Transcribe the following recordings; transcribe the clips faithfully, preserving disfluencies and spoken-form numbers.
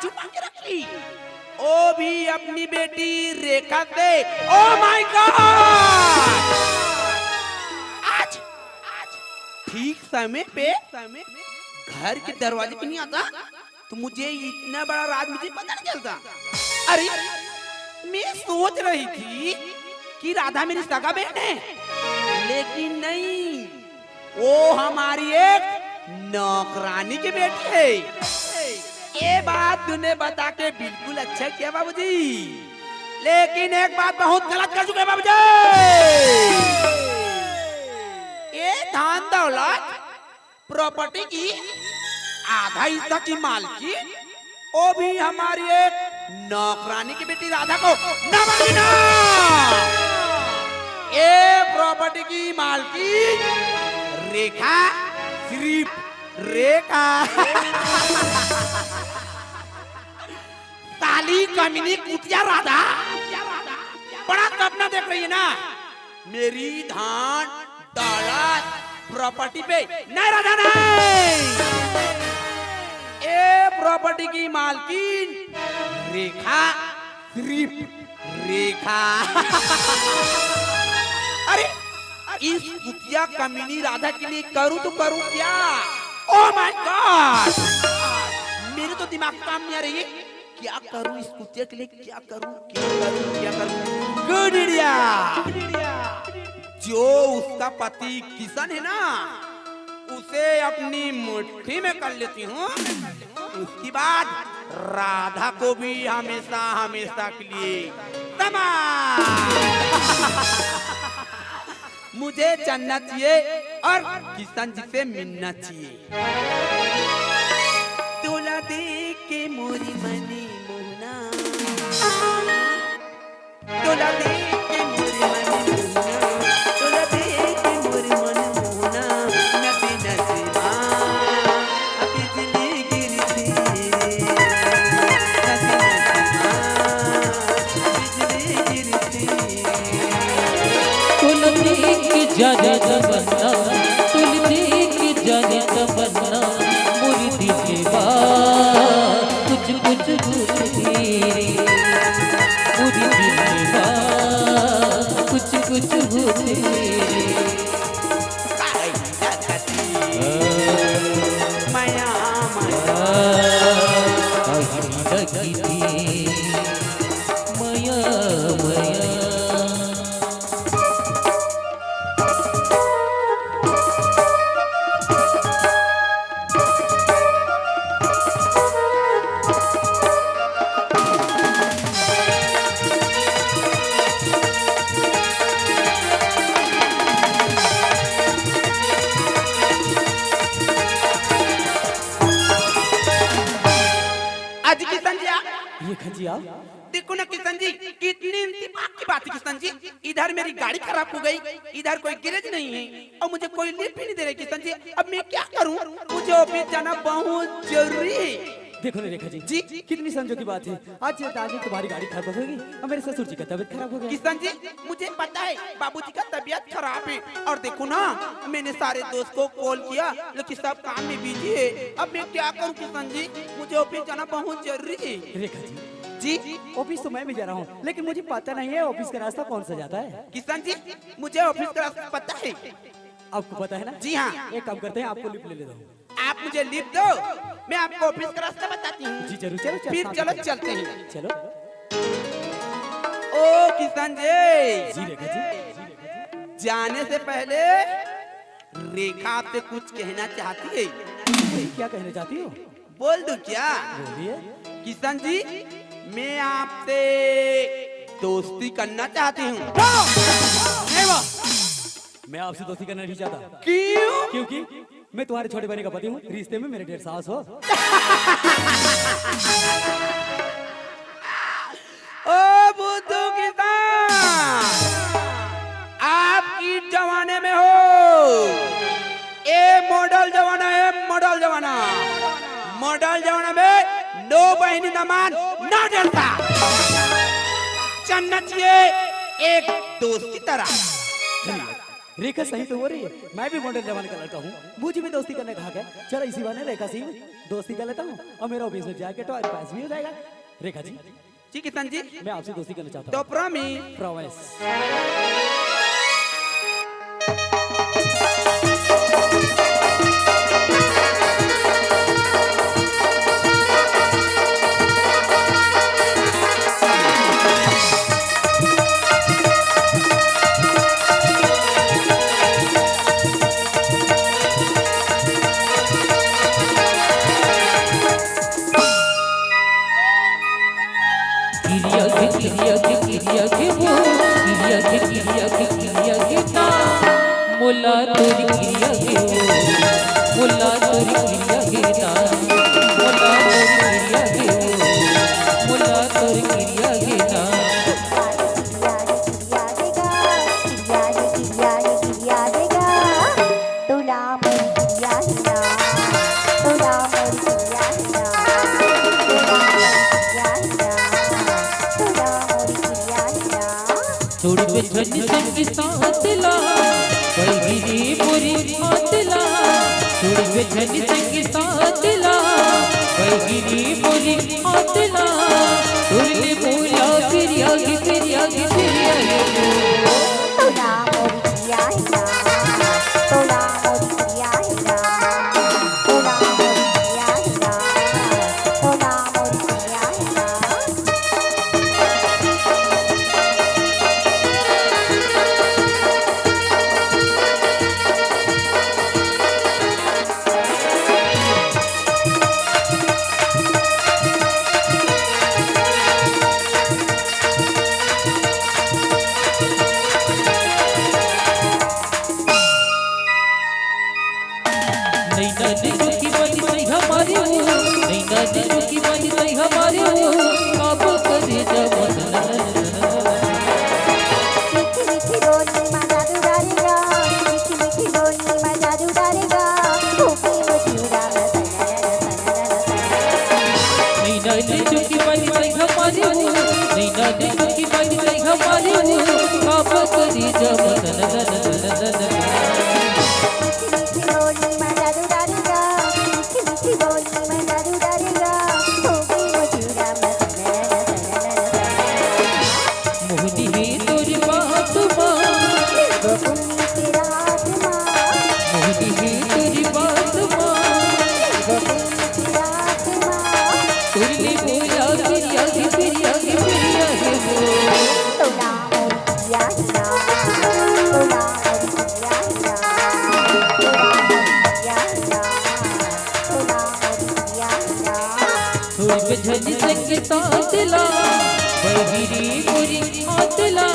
छुपा के रख ली, वो भी अपनी बेटी रेखा से। Oh my God! आज, आज ठीक समय पे घर के दरवाजे पे नहीं आता तो मुझे इतना बड़ा राज मुझे पता नहीं चलता। अरे, मैं सोच रही थी कि राधा मेरी सगा बहन है, लेकिन नहीं, वो हमारी एक नौकरानी की बेटी है। ये बात तूने बता के बिल्कुल अच्छा किया बाबूजी, लेकिन एक बात बहुत गलत कर चुके हैं बाबूजी। ये धन दौलत, प्रॉपर्टी की आधा हिस्सा की मालकिन, वो भी हमारी एक नौकरानी की बेटी राधा को ना मालूम ना। ये प्रॉपर्टी की मालकिन रेखा, सिर्फ रेखा। साली कमीनी कुतिया राधा बड़ा सपना देख रही है ना, मेरी धन दौलत प्रॉपर्टी पे नहीं, राधा नहीं। ये प्रॉपर्टी की मालकिन रेखा, सिर्फ रेखा। अरे, इस कुतिया कमीनी राधा के लिए करूं तो करूं क्या? Oh my God! मेरे तो दिमाग काम नहीं आ रही है। क्या करूं इस कुतिया के लिए, क्या करूं, क्या करूं, क्या करूं? Good idea! जो उसका पति किशन है ना, उसे अपनी मुट्ठी में कर लेती हूँ। उसके बाद राधा को भी हमेशा हमेशा के लिए समा। मुझे जानना चाहिए और किशन जी से मिलना चाहिए। तोला देख के मोरी मनी मोहना, तोला देख के मोरी मनी मोहना, तोला देख के मोरी मनी मोहना, नसे नसे मा बिजली गिरती रे, नसे नसे मा बिजली गिरती रे। तोला देख के जागे तमन्ना, तोला देख के जागे तमन्ना, मोरी दिल में बा कुछ कुछ होत रे, मोरी दिल में बा कुछ कुछ होत रे। मया मया। मया मया। अजी किशन जी, आप। ये खंजी आप। देखो ना किशन जी, कितनी इंतबाह की बात है किशन जी। इधर मेरी गाड़ी खराब हो गई, इधर कोई गैरेज नहीं है और मुझे कोई लिफ्ट भी नहीं दे रहे किशन जी। अब मैं क्या करूं? मुझे ऑफिस जाना बहुत जरूरी है। देखो ना रेखा जी, जी। कितनी समझो की बात है। आज ये ताजी तुम्हारी गाड़ी खराब होगी और मेरे ससुर जी का तबीयत खराब हो गया। किशन जी, मुझे पता है बाबूजी का तबीयत खराब है, और देखो ना, मैंने सारे दोस्त को कॉल किया, लेकिन सब काम में बिजी है। अब मैं क्या करूं किशन जी, मुझे ऑफिस जाना बहुत जरूरी है। रेखा जी, जी? ऑफिस तो मैं भी जा रहा हूँ, लेकिन मुझे पता नहीं है ऑफिस का रास्ता कौन सा जाता है। किशन जी, मुझे ऑफिस का रास्ता पता है। आपको पता है ना? जी हाँ। एक काम करते हैं, आपको लिफ्ट ले लेता हूँ। आप मुझे लिफ्ट दो, मैं आपको ऑफिस का रास्ता बताती हूँ। जी जरूर, चलो, चलो, फिर साथ में चलो, चलो। चलते हैं। चलो। ओ किशन जी, जी रेखा जी। जाने से पहले रेखा आपसे कुछ कहना चाहती है। क्या कहना चाहती हो? बोल दूं क्या? बोलिए। किशन जी, मैं आपसे दोस्ती करना चाहती हूँ। वाह! वाह! मैं आपसे दोस्ती करना नहीं चाहता। क्यों? क्योंकि मैं तुम्हारे छोटे भाई का पति हूँ, रिश्ते में मेरे डेढ़ सास हो। ओ बुद्धू किसान, आप किस जमाने में हो? ए मॉडल जमाना है, मॉडल जमाना। मॉडल जमाना में नौ बहिनी दमाद ना डरता। चलना चाहिए एक दोस्त की तरह। रेखा सही तो बोल रही है, मैं भी मॉडर्न जमाने का लड़का हूँ, मुझे भी दोस्ती करने कहा गया। चलो इसी बहाने रेखा से ही दोस्ती कर लेता हूँ और मेरा ऑफिस में जाके टाइम पास भी हो जाएगा। रेखा जी। जी किशन जी। मैं आपसे दोस्ती करना चाहता तो हूँ। प्रॉमिस। प्रॉमिस। किरिया के, किरिया के, किरिया के वो, किरिया के, किरिया के, किरिया के ना, मोला तोरी किरिया के वो, मोला तोरी किरिया के ना, मोला तोरी किरिया के वो, मोला तोरी किरिया के ना। तोला मोर किरिया हे ना, तोला मोर किरिया हे ना, तोला मोर किरिया हे ना, तोला मोर किरिया हे ना। छोड़बे झन संग साथ ला, बहिरी मोरी हाथ ला। छोड़बे झन संग साथ ला, बहिरी मोरी हाथ ला। तोर ले मोला किरिया गे, किरिया गे, किरिया गे। तोला मोर किरिया हे ना, तोला मोर किरिया हे ना, तोला मोर किरिया हे ना, तोला मोर किरिया हे ना। नैना ने चुकी बनी तई हमारे हो, नैना ने चुकी बनी तई हमारे हो, काबू करे जब मीठी मीठी बोली मा जादू डालेगा, मीठी मीठी बोली मा जादू डालेगा, होके मजूरा में नैना ने चुकी बनी तई हमारे हो, नैना ने चुकी बनी तई हमारे हो, काबू करे जब मीठी मीठी बोली मा जादू डालेगा, मीठी मीठी बोली मा जादू डालेगा, होके मजूरा में मोहनी हे तोरी बात मा, मोहनी हे तोरी बात मा, तोर ले मोला किरिया गे, किरिया गे, किरिया गे हो। तोला मोर किरिया हे ना, तोला मोर किरिया हे ना, तोला मोर किरिया हे ना, तोला मोर किरिया हे ना। छोड़बे झन संग साथ ला, बहिरी मोरी हाथ ला।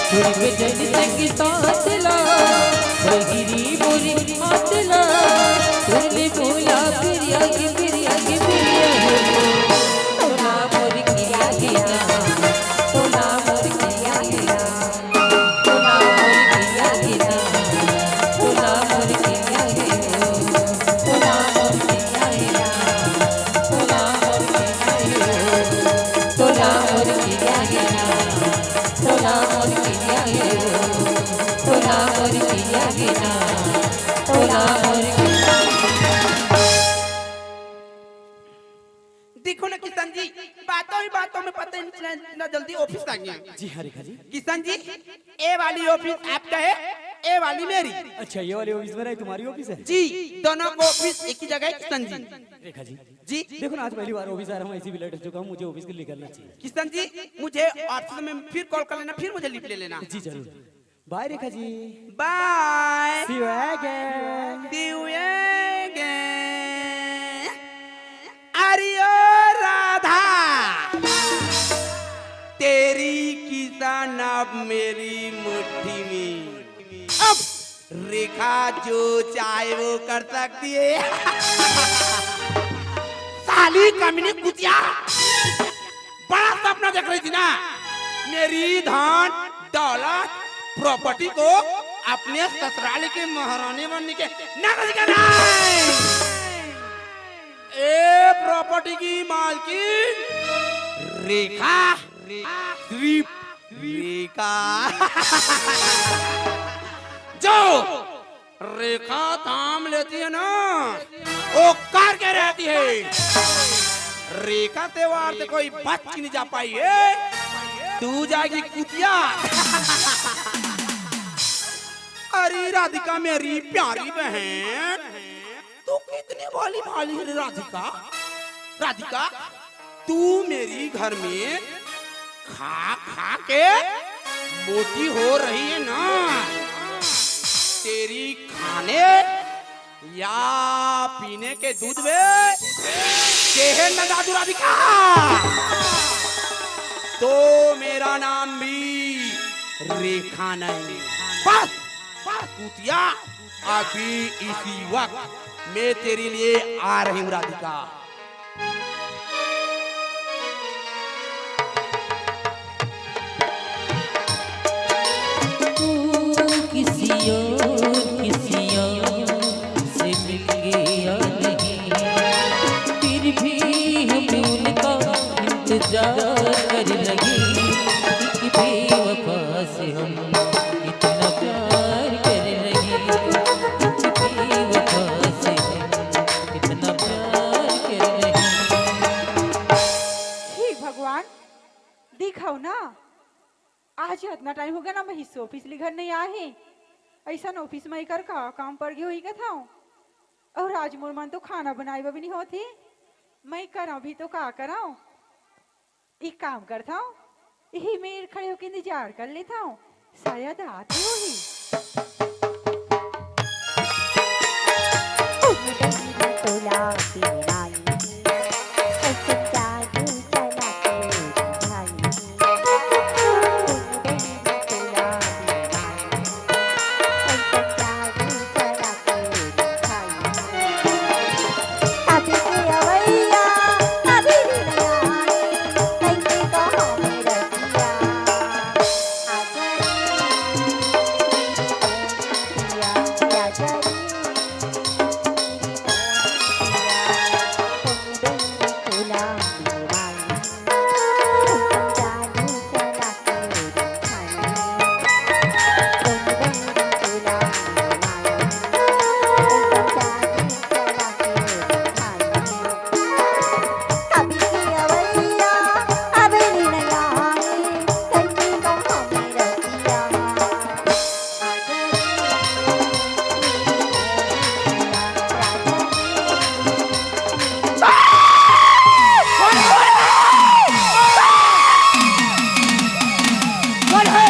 छोड़बे झन संग साथ ला, बहिरी मोरी हाथ ला। तोर ले मोला किरिया गे, किरिया गे, किरिया गे। तोला मोर किरिया हे ना, तोला मोर किरिया हे ना। तोला मोर किरिया हे ना, तोला मोर किरिया हे हो, तोला मोर किरिया हे ना, तोला मोर किरिया हे हो, तोला मोर किरिया हे ना, तोला मोर किरिया हे हो, तोला मोर किरिया हे ना, तोला मोर किरिया हे। देखो ना किशन जी, बातों ही बातों में पता ही नहीं चला, इतना जल्दी ऑफिस आ गया। जी हाँ रेखा जी। किशन जी, ए वाली ऑफिस आपका है, ए वाली मेरी। अच्छा, ये वाली ऑफिस मेरा है, तुम्हारी ऑफिस है? जी, दोनों को ऑफिस एक ही जगह है किशन जी। रेखा जी, जी। देखो ना, आज पहली बार ऑफिस आ रहा हूँ, ऐसी भी लेट हो चुका हूँ, मुझे ऑफिस के लिए निकलना चाहिए। किशन जी, मुझे ऑफिस में फिर कॉल कर लेना, फिर मुझे लिफ्ट ले लेना। जी जरूर। बाय रेखा जी। बाय। See you again। See you again। अरे ओ राधा, तेरी किशन अब मेरी मुट्ठी में। अब रेखा जो चाहे वो कर सकती है। साली कमीनी कुतिया, बड़ा सपना देख रही थी ना, मेरी धन दौलत प्रॉपर्टी को अपने ससुराल के महारानी बनने के नाटक करना है। ए प्रॉपर्टी की मालकिन रेखा, सिर्फ रेखा। जो रेखा थाम लेती है ना, वो करके रहती है। रेखा तेवार से कोई बच नहीं जा पाई है। तू जाएगी कुतिया। अरे राधिका, मेरी प्यारी बहन, तू कितनी भोली भाली है रे राधिका। राधिका, तू मेरी घर में खा खा के मोटी हो रही है ना। तेरी खाने या पीने के दूध में शहद न डाल दूं राधिका, तो मेरा नाम भी रेखा नहीं। बस, बस कुतिया, अभी इसी वक्त मैं तेरे लिए आ रही हूँ राधिका। तू किसी और, किसी और से मिल गया नहीं, फिर भी हम उनका इंतजार कर लगे। एक बेवफा से हम कितना प्यार कर रहे हैं, एक बेवफा से हम कितना प्यार कर रहे हैं। हे भगवान, दिखाओ ना, आज अतना टाइम हो गया ना, मैं हिस्सो ऑफिस ले घर नहीं आए हे। ऐसा न ऑफिस में एकर का काम पड़ गयो ही कथाओ। और आज मोर मन तो खाना बनाए बर भी नहीं होत हे। मैं करा भी तो का करा? एक काम करता हूँ, यही मेर खड़े होके इंतजार कर लेता हूँ, शायद आती होगी। कौन है?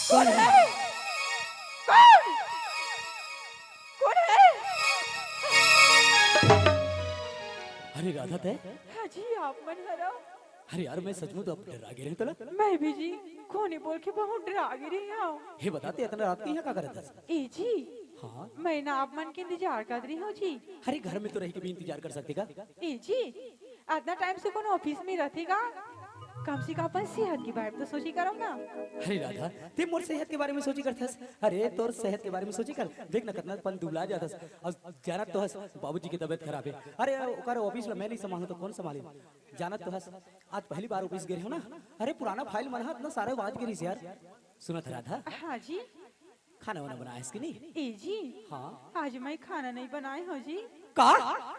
कौन है? कौन? कौन है? अरे राधा, तै? हाँ जी, आप मन हरव। अरे यार, मैं सचमुच अब डरा गे रहेंव तोला। मैं भी जी, कोने बोल के बहुत डरा गे रहेंव। हे बता, तै अतना रात के यहाँ का करत हस? ए जी, हाँ? मैं ना आप मन के इंतजार करत रहेंव जी। अरे, घर में तो रह के भी इंतजार कर सकते का? ए जी, अतना टाइम से कोनो ऑफिस में रहते का? कम से कम अपन सेहत के बारे में तो सोची करव ना। अरे राधा, तै मोर सेहत के बारे में सोची करथस? अरे, तोर सेहत के बारे में सोची कर। देख ना, कतना अपन दुबला जाथस। अउ जानत तो हस, बाबूजी के तबीयत खराब हे। अरे, ओकर ऑफिस ला मैं नहीं संभालूं तो कौन संभाली? जानत तो हस, आज पहली बार ऑफिस गे रहेंव ना। अरे, पुराना फाइल मन ह अतना सारा बांच गे रहिस यार। सुनत राधा? हाँ जी। खाना वाना बनाए हस कि नहीं? ए जी। हाँ। आज मैं खाना नहीं बनाए हंव जी। का?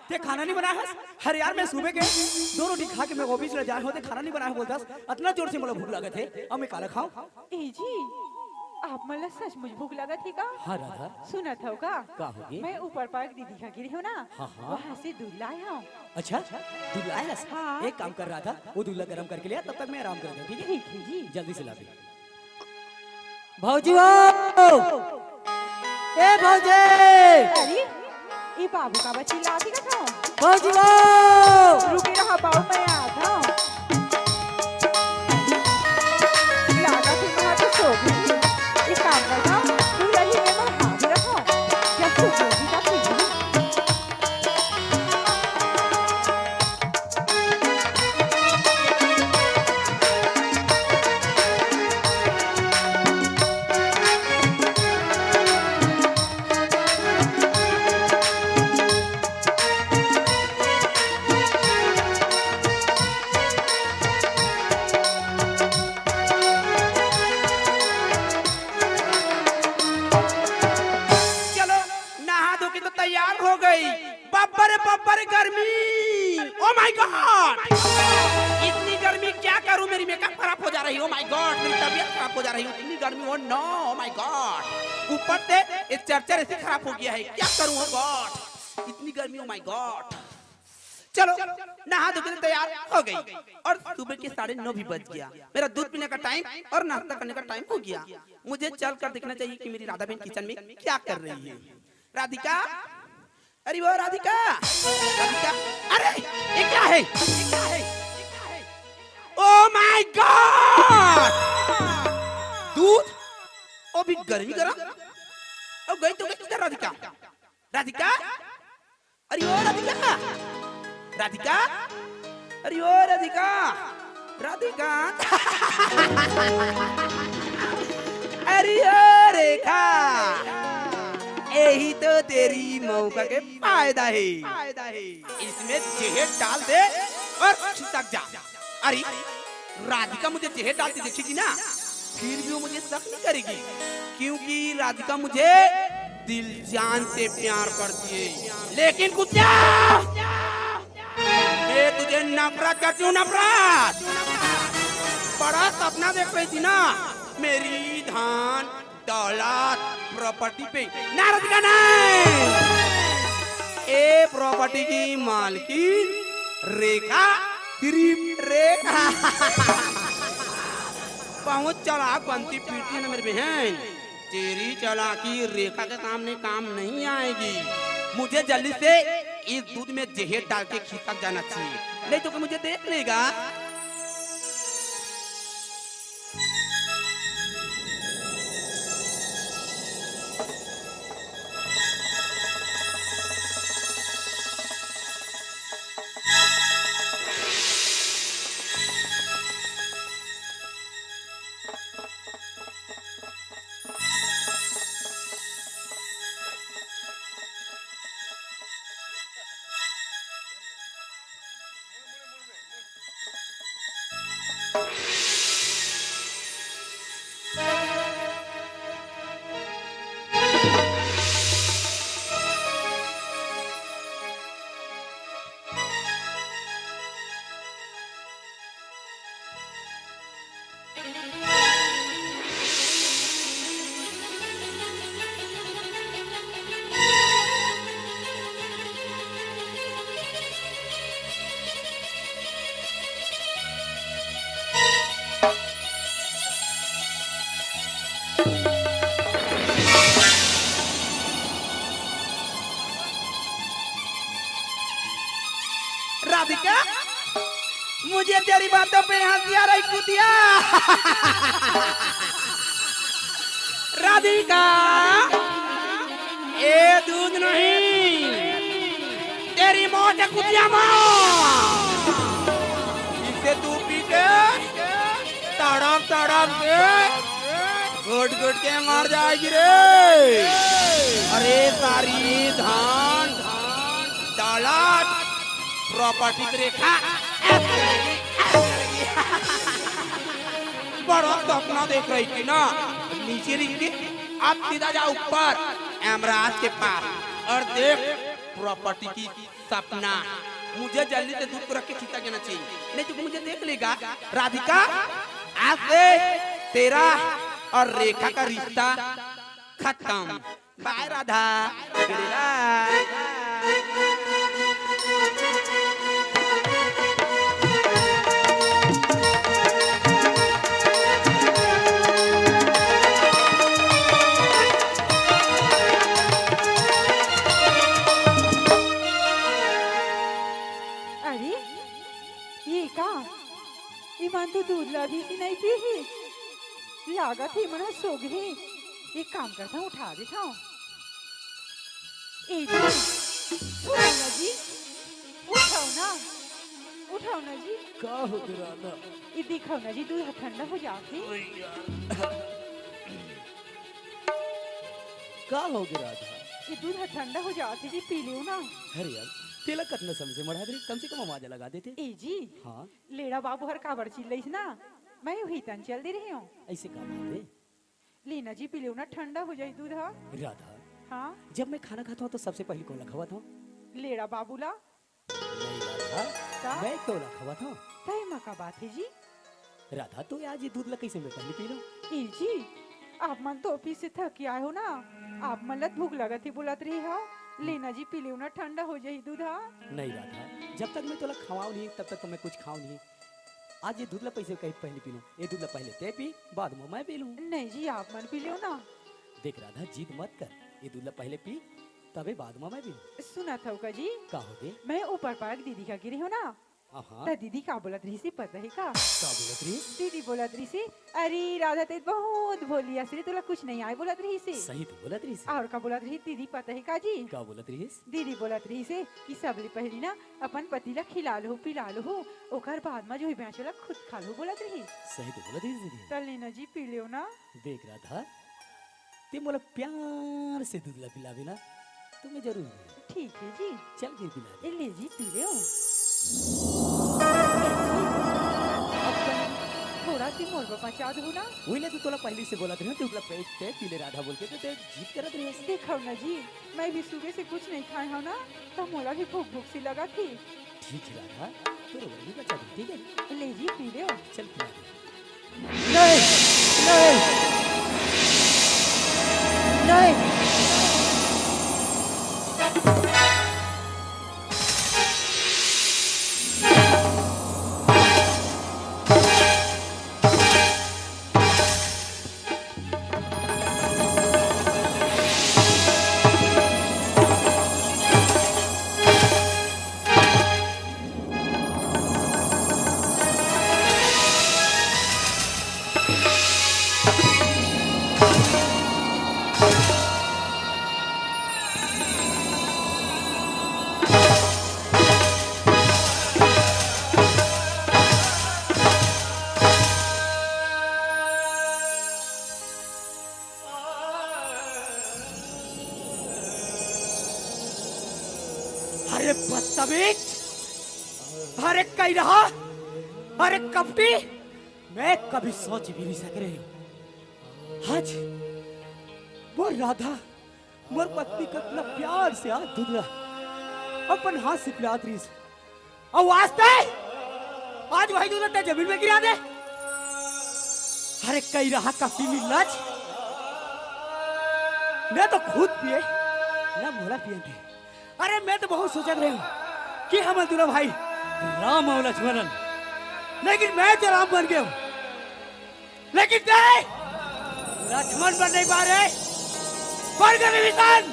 तै खाना नहीं बनाए हस? अरे यार, मैं सुबह के दो रोटी खा के मैं ऑफिस ला जाए हंव, तै खाना नहीं बनाए हस बोलथस। अतना जोर से मोला भूख लागत हे, अब मैं काला खाऊं? ए जी, आप मन ला सचमुच भूख लागत हे का? हाँ राधा। सुनत हव का? का होगे? मैं ऊपर पार्क दीदी घर गे रहेंव ना, हाँ, हाँ। वहाँ से दूध लाए हंव। अच्छा, दूध लाए हस? हाँ। एक काम कर राधा, वो दूध ला गरम करके ले आ, तब तक मैं आराम कर लेथंव, ठीक है? ठीक है जी। जल्दी से ला दे। भौजी हो! ए भौजी! अरे, ए बाबू काबर चिल्लात हे कथंव? भौजी हो! रुके रहा बाबू, मैं आत हंव। लागत हे वहाँ तो सो गे। एक काम करथंव, तू रही में मैं हाथ रखंव। जब सो गे तब पी लूं। तो की तो तैयार हो गई। बब्बर बब्बर गर्मी, ओ माय गॉड, इतनी गर्मी क्या करूं, मेरी मेकअप खराब हो जा रही, ओ माय गॉड, मेरी तबीयत खराब हो जा रही है, इतनी गर्मी, oh no, oh my God. ऊपर से ये चरचर ऐसे खराब हो गया है, क्या करूं, ओ गॉड, इतनी गर्मी, ओ माय गॉड। चलो, नहा धो के तैयार हो गई और सुबह के साढ़े नौ भी बज गया। मेरा दूध पीने का टाइम और नाश्ता करने का टाइम हो गया। मुझे चल कर देखना चाहिए कि मेरी राधा बहन किचन में क्या कर रही है। राधिका, अरे वो राधिका, राधिका, अरे ये क्या है, ये क्या है? ओ माय गॉड, दूध, ओ भी गर्मी गरम, ओ गई तो गई किधर राधिका? राधिका, अरे ओ राधिका, राधिका, अरे ओ राधिका, राधिका। अरे ओ रेखा, यही तो तेरी मौका के फायदा है। इसमें जहर डाल दे और खिसक जा। अरे राधिका मुझे जहर डालती देखेगी ना, फिर भी वो मुझे शक नहीं करेगी, क्योंकि राधिका मुझे दिल जान से प्यार करती है। लेकिन कुत्ता, मैं तुझे नफरत करती हूँ, नफरत। बड़ा सपना देख रही थी ना, मेरी धान दौलत प्रॉपर्टी पे। ना राधिका, नहीं, ए प्रॉपर्टी की मालकिन रेखा, सिर्फ रेखा। बहुत चालाक बनती फिरती है ना मेरी बहन, तेरी चालाकी रेखा के सामने काम नहीं आएगी। मुझे जल्दी से इस दूध में जहर डाल के खिसक जाना चाहिए, नहीं तो कोई मुझे देख लेगा। राधिका, मुझे तेरी बातों पे हंसी आ रही कुतिया। राधिका, ए दूध नहीं, तेरी मौत है कुतिया माँ। इसे तू पी के तड़प तड़प के घुट घुट के मर जाएगी रे। अरे सारी धान दौलत प्रॉपर्टी रेखा, बड़ा सपना देख रही थी ना, नीचे रह के अब सीधा जा ऊपर यमराज के पास और देख प्रॉपर्टी की सपना। मुझे जल्दी से दूध को रख के खींचा जाना चाहिए, नहीं तो मुझे देख लेगा। राधिका, आज से तेरा और रेखा का रिश्ता खत्म। बाय राधा। अरे, ये का? इमन तो दूध ला भी नहीं पी ही। लागत हे, इमन ह सोगे हे। एक काम करता हूँ, उठा देता हूँ। ए जी, उठाओ ना जी, उठाओ ना, उठाओ ना जी। का हो गे राधा? ये दिखाओ ना जी, दूध ठंडा हो जात हे। का हो गे राधा? ये दूध ह ठंडा हो जात हे जी, पी लियो ना। अरे यार, तेला कतना समय से मढ़ा दे, कम से कम आवाज लगा देते। ए जी, हाँ? लेड़ा बाबू हर काबर चिल्लइस ना, मैं उही तन चल दे रही हूँ। ऐसे का बात है? लेना जी, पी लियो ना, ठंडा हो जाई दूध ह। राधा, हाँ? जब मैं खाना खाथंव तो सबसे पहिली कोन ला खवाथंव? लेड़ा बाबू ला। नहीं राधा, का? मैं तोला खवाथंव। तय मा का बात हे जी? राधा, तैं आज ये दूध ला कइसे मैं पहिली पी लूं? ए जी, आप मन तो ऑफिस से थक के आए हो ना, आप मन ला भूख लगत हे बोलत रहे हो। ले ना जी, पी लेव ना, ठंडा हो जाही दूध हा। नहीं राधा, जब तक मैं तोला खवांव नहीं, तब तक तो मैं कुछ खांव नहीं। आज ये दूध ला कइसे कहीं पहिली पी लूं? ये दूध ला पहले तैं पी, बाद में मैं पी लूं। नहीं जी, आप मन पी लेव ना। देख राधा, जिद मत कर, ये दूध ला पहले पी, तबे बाद में मैं पी लूं। सुनत हव का जी? का होगे? मैं ऊपर पार्क दीदी का गे रहेंव ना, हाँ, हाँ। त दीदी का बोलत रहिसे पता हे का? का बोलत रहिस? दीदी बोलत रहिसे, "अरे राधा, तैं बहुत भोली हस रे, तोला कुछ नहीं आय," बोलत रहिसे। सही तो बोलत रहिसे। अउ का बोलत रहिस दीदी पता हे का जी? का बोलत रहिस? दीदी बोलत रहिसे कि सबले पहिली ना अपन पति ला खिला लहू, पिला लहू, ओकर बाद म जो बांचे ओला खुद खा लहू बोलत रहिस। सही तो बोलत रहिस दीदी। त ले ना जी, पी लेव ना। देख राधा, तैं मोला प्यार से दूध ला पिलाबे ना, तो मैं जरूर पीहूं। ठीक हे जी। चल फिर पिला दे। ए, ले जी, पी लेव। अब तैं थोड़ा से मोर बर बचा दहू ना। वही ना, तो तोला पहिली से बोलत रहेंव, दूध ला पहले तैं पी ले राधा बोल के, तो तैं जिद करत रहे। देखव ना जी, मैं भी सुबह से कुछ नहीं खाए हंव ना, त मोला भी भूख भूख सी लगत हे। ठीक हे राधा, तोर बर भी बचा दे, ठीक हे? ले जी, पी लेव। चल पिला दे। नहीं, नहीं, नहीं। अरे बदतमीज, अरे कइरहा, अरे कपटी, मैं कभी सोच भी नहीं सके रहेंव। आज वो राधा मोर पत्नी कतना प्यार से आज दूध ला अपन हाथ से पिलात रहिस। अउ आज तैं, आज वही दूध ला तैं जमीन में गिरा दे। अरे कइरहा कपटी निर्लज, ना तो खुद पिए, ना मोला पियन दे। अरे मैं तो बहुत सोचत रहेंव कि हमर दूनों भाई राम अउ लक्ष्मण हन, लेकिन मैं तो राम बन गेंव। लेकिन तैं लक्ष्मण बन नहीं पाए रे, बन गे विभीषण।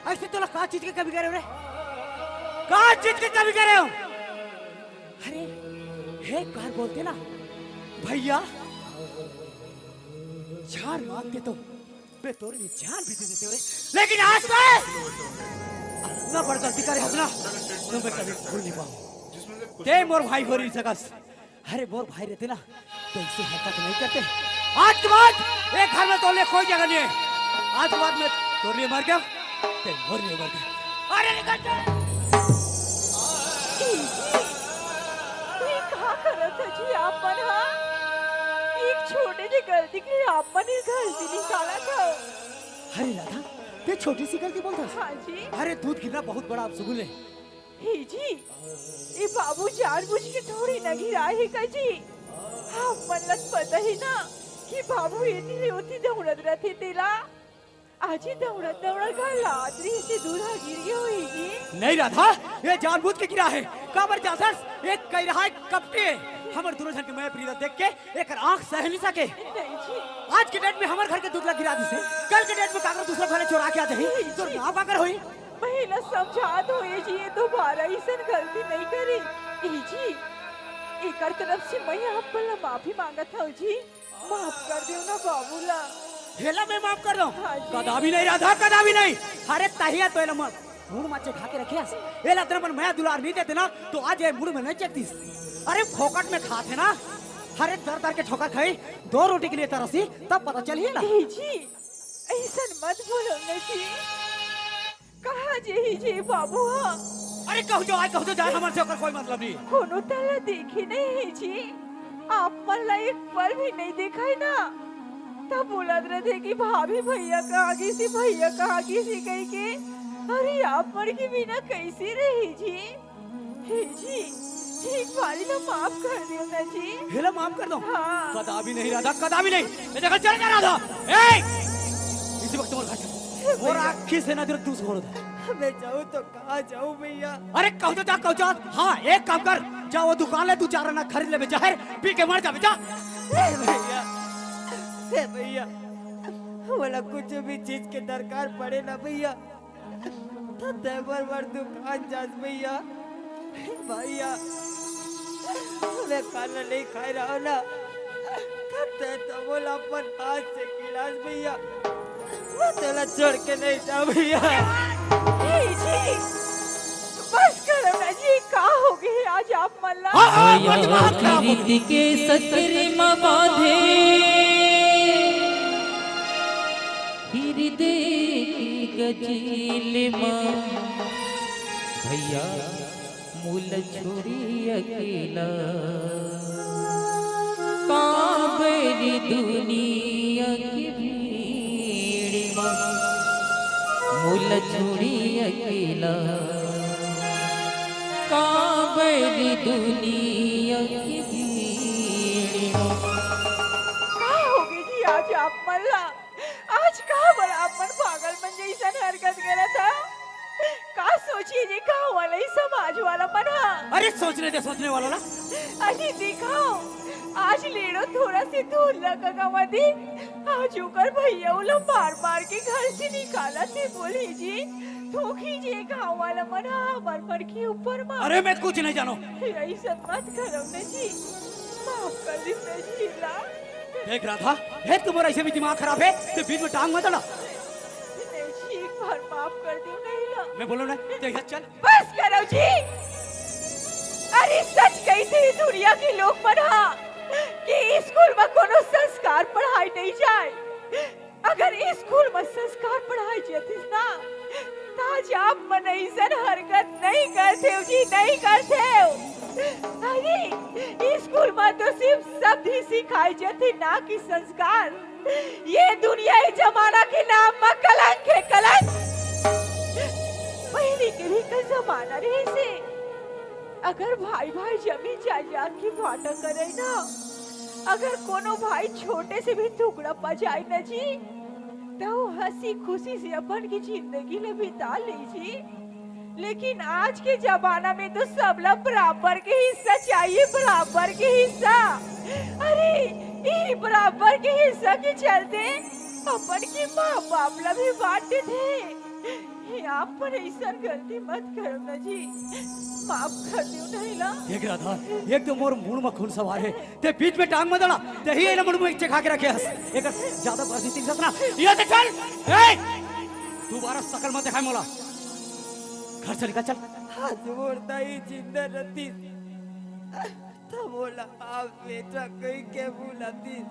अइसे तोला का चीज के कमी करे हंव रे? का चीज के कमी करे हंव? अरे, हे कार बोलते ना, भइया, जान मांगते तो मैं तोर लिए जान भी दे देतेंव रे। लेकिन आज तैं अतना बड़ गलती करे हस ना, तो मैं कभी भूल नहीं पाहूं। तैं मोर भाई हो नहीं सकस, अरे मोर भाई रहिते ना, तो अइसे हरकत नहीं करते। आज के बाद ए घर में तोर लिए कोई जगह नहीं हे। आज के बाद मैं तोर लिए मर गेंव, तैं मोर लिए मर गे। अरे निकल जा। ए जी, ये का करत हव जी आप मन हा? एक छोटे से गलती के लिए आप मन ये गलती निकालत हव। अरे राधा, तैं छोटी सी गलती बोलत हस? हाँ जी। अरे दूध गिरना बहुत बड़ा अपशगुन हे। हे जी, ए बाबू जानबूझ के थोड़ी ना गिराए हे का जी? आप मन ला पता हे ना कि बाबू एती ले ओती दउड़त रहिथे तेला। आज ही दउड़त दउड़त घर ला आत रहिसे, दूध ह गिर गे होही जी। नहीं राधा, ये जानबूझ के गिरा हे। काबर जानथस? ये कइरहा कपटी हे। हमर दूनों झन के मया प्रीत देख के एकर आंख सह नहीं सके। नहीं जी। आज के डेट में हमर घर के दूध ला गिरा दिसे, कल के डेट में काकर दूसरा घर ले चोरा के आ जाही, नहीं जी। तोर नाव काकर होही? मैं एला समझात हंव ए जी, ये दोबारा अइसन गलती नहीं करे। ए जी, एकर तरफ से मैं आप मन ला माफी मांगत हंव जी, माफ कर देव ना बाबू ला। एला मैं माफ कर देंव? हाँ जी। कदापि नहीं राधा, कदापि नहीं। अरे तहिया तो एला मुड़ म चघा के रखे हस। एला अतना मन मया दुलार नहीं देते ना, तो आज ये मुड़ में नहीं चघतिस। अरे फोकट में खाथे ना। अरे दर दर के ठोकर खाही, दो रोटी के लिए तरसी, तब पता चलही ना। ए जी, अइसन मत बोलो ना जी। कहाँ जाही जी बाबू हा? अरे कहूँ जो आय, कहूँ जो जाय, हमर से ओकर कोई मतलब नहीं। कोनो तला देखे नहीं हे जी, आप मन ला एक पल भी नहीं देखाय ना। तब बोलत रथे कि भाभी भैया कहाँ गिस हे, भैया कहाँ गिस हे कहिके। अरे आप मन के बिना कइसे रही जी? हे जी, एक बारी ला माफ कर देव ना जी। हेला माफ कर दो। हाँ। कदापि नहीं राधा, कदापि नहीं। मैं देखा चल जा राधा। ए! इसी वक्त मोर घर चल। मोर आँखी से नजर तू छोड़ दे। मैं जाऊँ तो कहाँ जाऊँ भैया? अरे कहूँ तो जा, कहूँ जा। हाँ, एक काम कर, जा वो दुकान ले, दू चार आना खरीद ले, जहर पी के मर जाबे, जा। हे भैया, हे भैया, मोला कुछ भी चीज के दरकार पड़े ना भैया, त तैं मोर बर दुकान जास भैया। भैया, मैं खाना नहीं खाए रहा ना, त तैं तो मोला अपन हाथ से खिलास भैया। मैं तोला छोड़ के नहीं जाऊँ भैया। ए जी, बस करो ना जी, का हो गे आज आप मन ला? हाँ, हाँ, आपका दिमाग खराब हो गया। रीत के सकरी म बांधे, हृदय की गजील म भैया मोला छोड़ी अकेला। काबर दुनिया के भीड़ म मोला छोड़ी अकेला। काबर दुनिया के भीड़ म। का हो गे जी आज आप मन ला? आज काबर आप मन पागल मन जइसन हरकत करत हव? का सोचिही जी गाँव वाला, ई समाज वाला मन ह? अरे सोचने दे सोचने वाला ला। अरे दिखाओ, आज लेड़ो थोड़ा से दूध लगा गवा दे, आज ओकर भैया ओला मार मार के घर से निकालत हे बोलही जी। थोकही जी गाँव वाला मन ह हमर मन के ऊपर म। अरे मैं कुछ नहीं जानों। अइसन मत करव न जी, माफ कर देव न जी ला। देख राधा, हे तुम्हारा ऐसे भी दिमाग खराब है, ते बीच में टांग मत अड़ा। नहीं जी, एक बार माफ कर देव नहीं ला। मैं बोलों ना, ते यहाँ चल। बस करो जी। अरे सच कहिथे दुनिया के लोग मन ह कि स्कूल म कोनो संस्कार पढ़ाए नहीं जाए। अगर स्कूल म संस्कार पढ़ाए जातिस ना, त आज आप मन अइसन हरकत नहीं करतेव जी, नहीं करतेव। अरे स्कूल म तो सिर्फ शब्द ही सिखाए जाथे, ना कि संस्कार। ये दुनिया, ये जमाना के नाम म कलंक हे, कलंक। पहिली के भी का जमाना रहिस हे, अगर भाई भाई जमीन जायदाद के बांटा करे ना, अगर कोनो भाई छोटे से भी टुकड़ा पा जाए ना जी, त वो हंसी खुशी से अपन की जिंदगी ल बिता ले जी। लेकिन आज के जमाना में तो सबला बराबर के हिस्सा चाहिए, बराबर के हिस्सा। अरे, ये बराबर के हिस्सा के चलते अपन के माँ बाप ला भी बांट देथे। हे, आप मन अइसन गलती मत करव ना जी, माफ कर देव नहीं ला। देख राधा, एक तो मोर मूड़ म खून सवार हे, ते बीच में टांग मत अड़ा, ते ही एला मूड़ में चघा के रखे हस। एक ज्यादा बर्दाश्त नहीं करत ना, यहाँ से चल। ए, दोबारा सकल मत दिखाए मोला। घर से निकल चल। आज मोर दाई जिंदा रहती त मोला आप बेटा कहिके बुलातिस।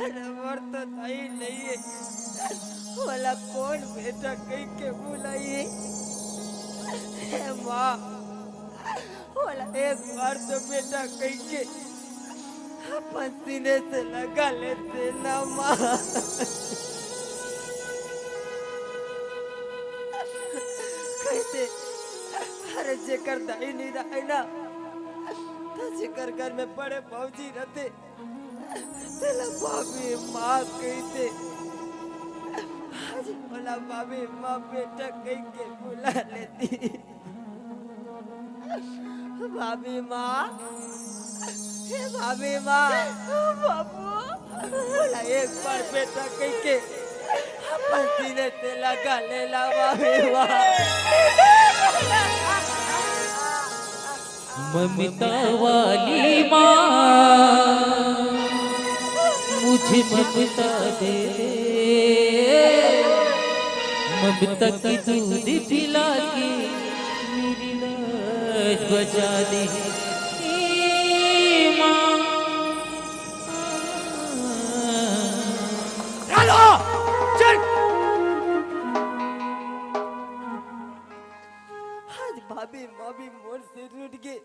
अरे मोर तो दाई नइ हे, मोला कोन बेटा कहिके बुलाही? हे माँ, मोला एक बार तो बेटा कहिके अपन सीने से लगा लेते ना माँ। कहिते, अरे जेकर दाई नइ रहय ना, त जेकर घर में बड़े भौजी रहते, तेला भाभी माँ कहिते। आज मोला भाभी माँ बेटा कहिके बुला लेती। भाभी माँ, हे भाभी माँ, बाबू, मोला एक बार बेटा कहिके अपन सीने से लगा लेला भाभी माँ। ममता वाली माँ, मुझे ममता दे दे, ममता की दूध पिला के मेरी लाज बजा दे। ए माँ। राधा, चल। आज भाभी माँ भी मोर से रूठ गे।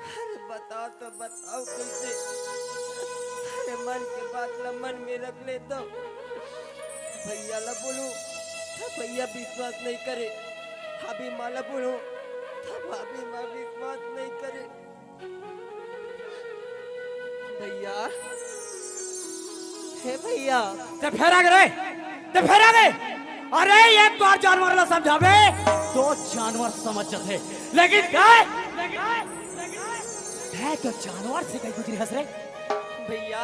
अरे बताओ तो बताओ कैसे? मन के बात ला मन में रख ले तो भैया ला बोलूं, त भैया विश्वास नहीं करे। भाभी माँ ला बोलूं, त भाभी माँ विश्वास नहीं करे। भैया, हे भैया। ते फेर आ गे रे, ते फेर आ गे। अरे, एक बार जानवर ला समझाबे, तो जानवर समझ जाथे। लेकिन ते, ते तो जानवर से कहीं गुजरे हस रे। भैया,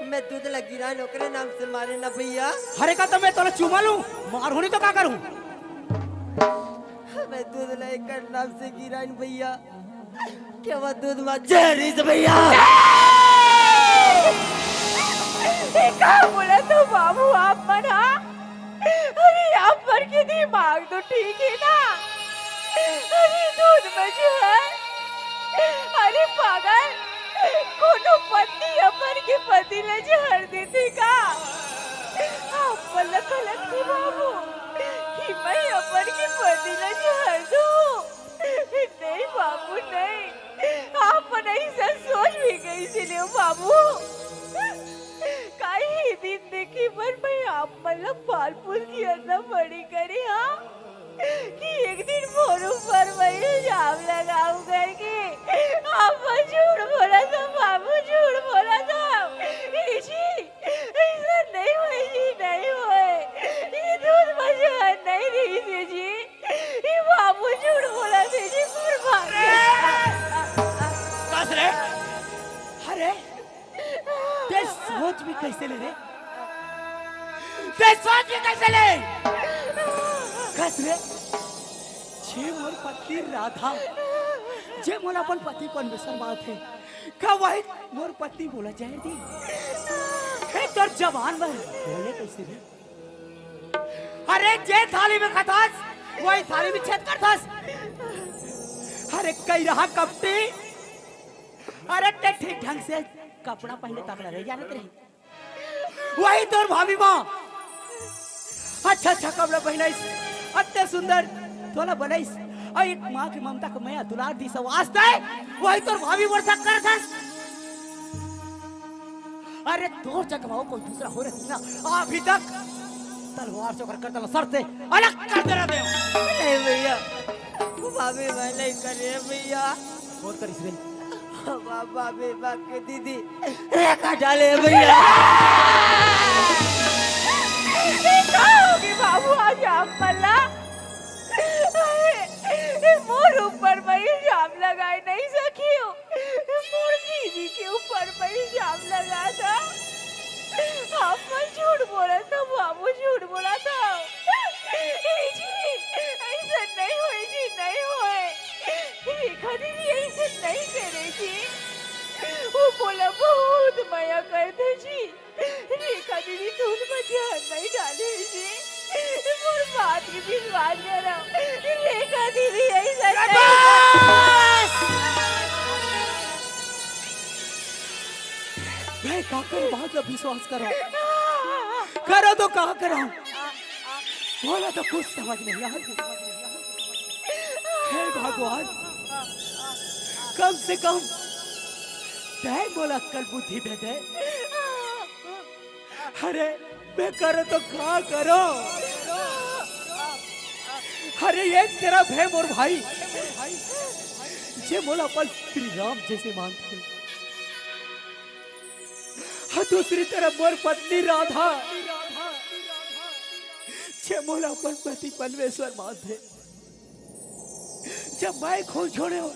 मैं दूध ला गिरान ओकरे नाम से मारे ना भैया। अरे का तो मैं तोला चूमा लूं, मार होनी तो का करूं? मैं दूध ला एकर नाम से गिरान भैया। के वो दूध मा जहर रहिस भैया। ये का बोलत हो बाबू आप मन हा? अरे आप मन के दिमाग तो ठीक हे ना? अरे दूध मा जहर? अरे पागल, कोनो पत्नी अपन के पति ला जहर देथे का? आप मन ला गलत हे बाबू कि मैं अपन के पति ला जहर दूं। नहीं बाबू, नहीं। आप मन अइसन सोच भी कइसे लेव बाबू? काहे दिन देखे बर मैं आप मन ला पाल पोस के अतना बड़े करे हंव कि एक दिन मोर ऊपर मैं इल्जाम लगाहू करके। आप मन झूठ बोलत हव बाबू, झूठ बोलत हव। ए जी, अइसन नहीं होय जी, नहीं होय। ये दूध मा जहर नहीं रहिस हे जी। ए बाबू झूठ बोलत हे जी, मोर बाप। कस रे? अरे, ते सोच भी कइसे ले रे? ते सोच भी कइसे ले? कस रे? जे मोर पत्नी राधा, जे मोला अपन पति परमेश्वर मानथे, का वही मोर पत्नी मोला जहर दी? हे तोर जबान बर बोले कइसे रे? अरे जे थाली में खाथस, वही थाली में छेद करथस। अरे कई रहा कपटी, अरे ते ठीक ढंग से कपड़ा पहने तक लगे जानत रही। वही तोर भाभी माँ अच्छा अच्छा कपड़ा पहनाइस, अत्ते सुंदर तोला बनाइस, अउ एक माँ के ममता के मया दुलार दिस, वास्ते वही तोर भाभी मोर साथ करथस। अरे तोर जगह कोई दूसरा हो रहे ना, अभी तक तलवार से ओकर गर्दन सर से अलग कर दे रहे। ए भैया, वो भाभी मैं नहीं कर रहे भैया। और करिस रे। बाबा बेबा के दीदी रेखा डाले भैया। ये का होगे बाबू आज आप मन ला? अरे, ये मोर ऊपर मैं इल्जाम लगाए नहीं सकियो। मोर दीदी के ऊपर मैं इल्जाम लगा था। आप मन झूठ बोलत हव बाबू, झूठ बोलत हव। ए जी, अइसन नहीं होय जी, नहीं होय। रेखा दीदी अइसन नहीं करे जी। वो मोला बहुत मया करथे जी। रेखा दीदी दूध मा जहर नहीं डाले जी। मोर बात के विश्वास करव। रेखा दीदी अइसन नहीं। बस! मैं काकर बात ला विश्वास करव? करव तो का करव? मोला तो कुछ समझ नहीं आत। हे भगवान, कम से कम तैं मोला अक्कल बुद्धि दे दे। अरे, मैं करव तो का करव? अरे, एक तरफ हे मोर भाई, जे मोला अपन श्री राम जैसे मानथे, अउ दूसरी तरफ मोर पत्नी राधा, जे मोला अपन पति परमेश्वर मानथे। जब मैं खून छोड़ेंव,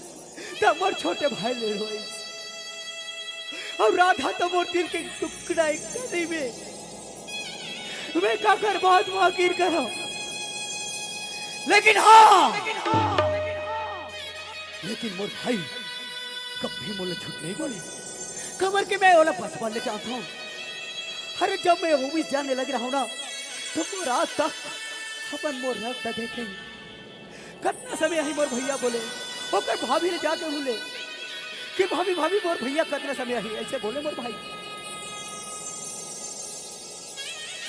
तब मोर छोटे भाई ले रोइस। अउ राधा तो मोर दिल के टुकड़ा एक कली में। मैं काकर बात मा आखिर करव? लेकिन हाँ, लेकिन मोर भाई कभी मोला झूठ नहीं बोले। काबर के मैं ओला बचपन ले जानथंव। अरे, जब मैं उम्मीद जाने लगे रहंव ना, तो मोर आज तक अपन मोर रंग न देखे। कतना समय आही मोर भैया बोले, ओकर भाभी ले जाके हूँ ले कि भाभी, भाभी, मोर भैया कतना समय आही, ऐसे बोले मोर भाई।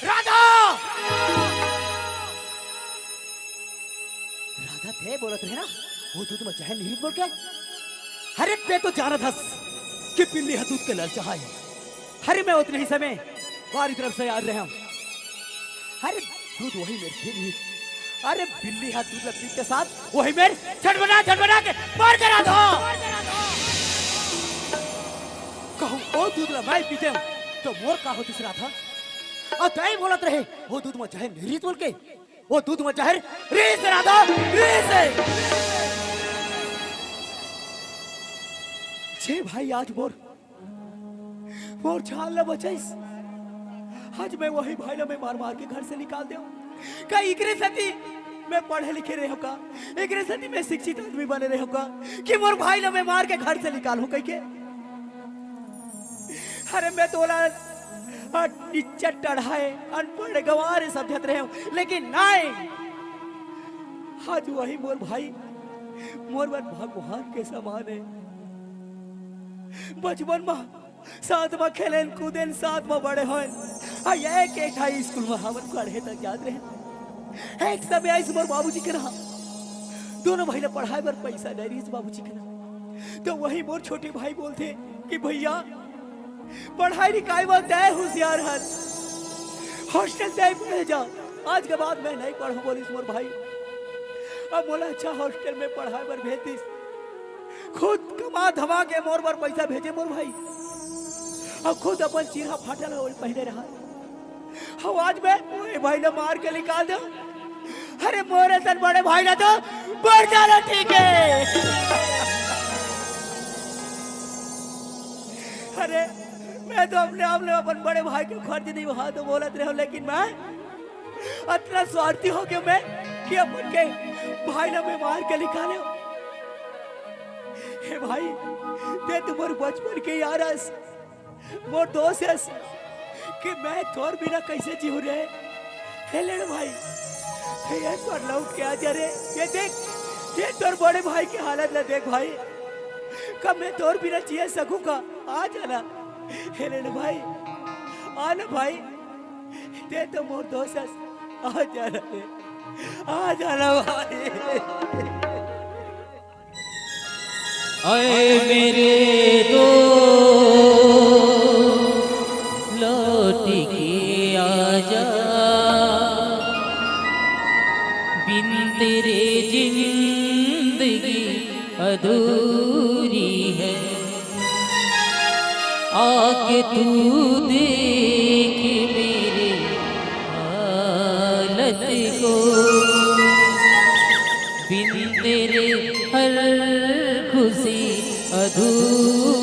राधा! राधा, तैं बोलत रहे ना, वो दूध मा जहर नहीं बोल के? अरे, तैं तो जानत हस कि बिल्ली ह दूध के ललचाहा हे। अरे मैं उतने ही समय बारी तरफ से याद रहे हूँ। अरे दूध वही मेर खेल ही। अरे बिल्ली हा दूध ला पीते साथ वही मेर छटपटा छटपटा के मार करा दो। कहूँ ओ दूध ला मैं पीते हूँ तो मोर का होतिस राधा? अउ तय बोलत रहे ओ दूध में जहर नहीं बोल के। ओ दूध में जहर रीस राधा रीस। छे भाई आज मोर मोर जान ला बचाइस। आज मैं वही भाई ला मैं मार मार के घर से निकाल देव। का इकरे सेती मैं पढ़े लिखे रहे हो का? इकरे सेती मैं शिक्षित आदमी बने रहे हो का? कि मोर भाई ला मैं मार के घर से निकाल हूँ कह के? अरे मैं तोला निच्चट टढ़ाए अनपढ़ गंवार समझत रहे हो, लेकिन नहीं। आज वही मोर भाई मोर बर भगवान के समान है। बचपन में साथ में खेलेन कूदेन साथ में बड़े होएन। आ एक एक हाई स्कूल में हमन पढ़े तक जात रहे। एक समय आइस मोर बाबूजी के रहा दोनों भाई ला पढ़ाए बर पैसा नहीं रहिस बाबूजी के रहा। तो वही मोर छोटे भाई बोलते कि भैया पढ़ाई लिखाई बर तय होशियार हस, हॉस्टल तय पढ़े जा। आज के बाद मैं नहीं पढ़ूं बोलिस मोर भाई। अब मोला अच्छा हॉस्टल में पढ़ाए बर भेज दिस। खुद कमा धमा के मोर बर पैसा भेजे मोर भाई। अब खुद अपन चीरा फाटल ओढ़ पहने रहा। अब आज मैं ओए भाई ला मार के निकाल दो। अरे मोर असन बड़े भाई ला तो बढ़ जाना ठीक है। अरे मैं तो अपने आप में अपन बड़े भाई के फर्ज निभा तो बोलत रहे हो, लेकिन मैं अतना स्वार्थी हो गया मैं कि अपन के भाई ला मैं मार के निकाले। हे भाई, ते तो मोर बचपन के यार अस, मोर दोस्त अस, कि मैं तोर बिना कैसे जीव रे? हे लेड़ भाई, हे एक बार लौट के आ जा रे। ये देख, ये तोर बड़े भाई की हालत ला देख भाई, कब मैं तोर बिना जिए सकूंगा? आ जाना, हे लेड़ भाई, आ ना भाई, ते तो मोर दोस्त अस, आ जाना रे, आ जाना भाई। आए मेरे दो लौट के आजा, बिन तेरे जिंदगी अधूरी है। आके तू देख मेरे हालत को, बिन तेरे हर खुशी अधूरी